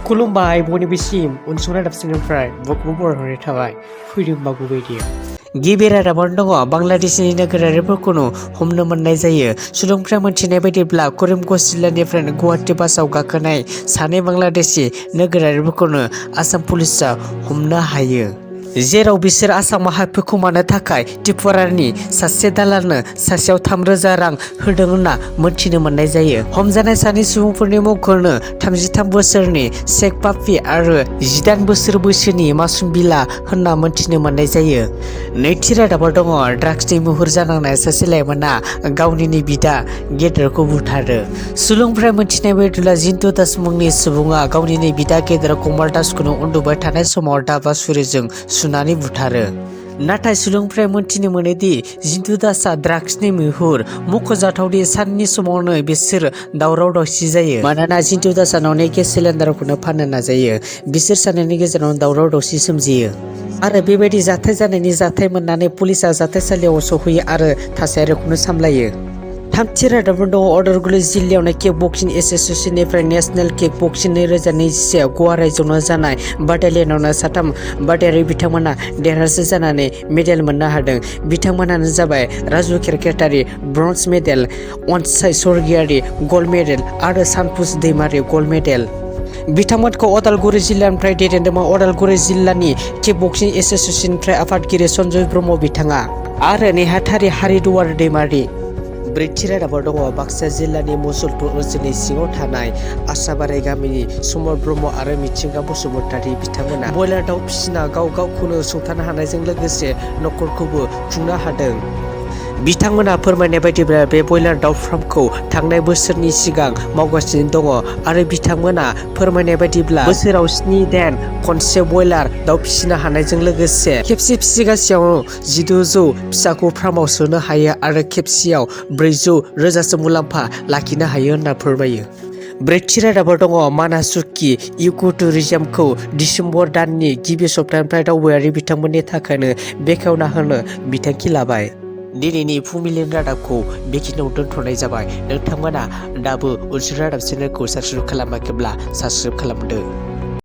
खुलुमबाय बयनिबोसिम उनसंना दाबसिननिफ्राय बकबो बरहरनाय थाबाय फैदों बागु बायदियाव गिबि रादाबावनो दङ बांलादेशनि नोगोरारिफोरखौनो हमनो मोननाय जायो। सुलुंफ्रा मोनथिनाय बायदिब्ला करिमगंज जिल्लानिफ्राय गुवाहाटी बासआव गाखोनाय सानै बांलादेशी नोगोरारिफोरखौनो आसाम पुलिसआ हमनो हायो। जेराव बिसोर आसामाव हाबखोमानो थाखाय त्रिपुरानि सासे दालालनो सासेयाव 3,000 रां होदों होनना मोनथिनो मोननाय जायो। हमजानाय सानै सुबुंफोरनि मुंखौनो 33 बोसोरनि शेख पापी आरो 18 बोसोर बैसोनि मासूम बिला होनना मोनथिनो मोननाय जायो। नैथि रादाबाव दङ ड्राग्सनि मुहुर जानांनाय सासे लाइमोना गावनिनो बिदा गेदेरखौ बुथारो। सुलुंफ्रा मोनथिनाय बायदिब्ला जिन्तु दास मुंनि सुबुङा गावनिनो बिदा गेदेर कमल दासखौनो उन्दुबाय थानाय समाव दाबा सुरिजों सुनानै बुथारो। नाथाय सुलुंफ्रा मोनथिनो मोनोदि जिन्तु दासआ ड्राग्सनि मैहुर मख'जाथावदि साननि समावनो बिसोर दावराव दावसि जायो। मानोना जिन्तु दासआ न'नि गेस सिलिन्डारखौनो फाननो नाजायो। बिसोर सानैनि गेजेराव दावराव दावसि सोमजियो। आरो बेबायदि जाथाय जानायनि जाथाय मोननानै पुलिसआ जाथायसालियाव सौहैयो आरो थासारिखौनो सामलायो। थामथि रादाबाव दङ उदालगुरि जिल्लायावनो किक बक्सिं एस'सिएशननिफ्राय नेशनेल किक बक्सिं 2021 गवा रायजोआवनो जानाय बादायलायनायावनो साथाम बादायारि बिथांमोना देरहासार जानानै मेडेल मोननो हादों। बिथांमोनानो जाबाय Raju Kherkhetari bronze medal, Ansai Swargiary gold medal आरो सानफुज दैमारि गल्ड मेडेल। बिथांमोनखौ उदालगुरि जिल्लानिफ्राय दैदेनदोंमोन उदालगुरि जिल्लानि किक बक्सिं एस'सिएशननिफ्राय आफादगिरि सन्जय ब्रह्म बिथाङा आरो नेहाथारि हारिदुवार दैमारि। ब्रैथि रादाबाव दङ बाक्सा जिल्लानि मुसलपुर ओनसोलनि सिङाव थानाय आसाबारि गामिनि समर ब्रह्म आरो मिथिंगा बसुमतारी बिथांमोना बयलार दाउ फिसिना गावखौनो सुंथानो हानायजों लोगोसे नखरखौबो खुंनो हादों। बिथांमोना फोरमायनाय बायदिब्ला बे बयलार दाउ फार्मखौ थांनाय बोसोरनि सिगां मावगासिनो दङ आरो बिथांमोना फोरमायनाय बायदिब्ला बोसोराव 7-8 खनसे बयलार दाउ फिसिनो हानायजों लोगोसे खेबसे फिसिगासेयाव 1,600 फिसाखौ फार्माव सोनो हायो आरो खेबसेयाव 400 रोजासो मुलाम्फा लाखिनो हायो होनना फोरमायो। ब्रैथि रादाबाव दङ मानास सुकि इक' टुरिजमखौ दिसेम्बर दाननि गिबि सप्तानिफ्राय दावबायारि बिथांमोननि थाखायनो बेखेवना होनो बिथांखि लाबाय। दिनैनि फुंबिलिनि रादाबखौ बेखिनियाव दोनथ'नाय जाबाय। नोंथांमोना दाबो उनसं रादाब चेनेलखौ साबस्क्राइब खालामाखैब्ला साबस्क्राइब खालामदो।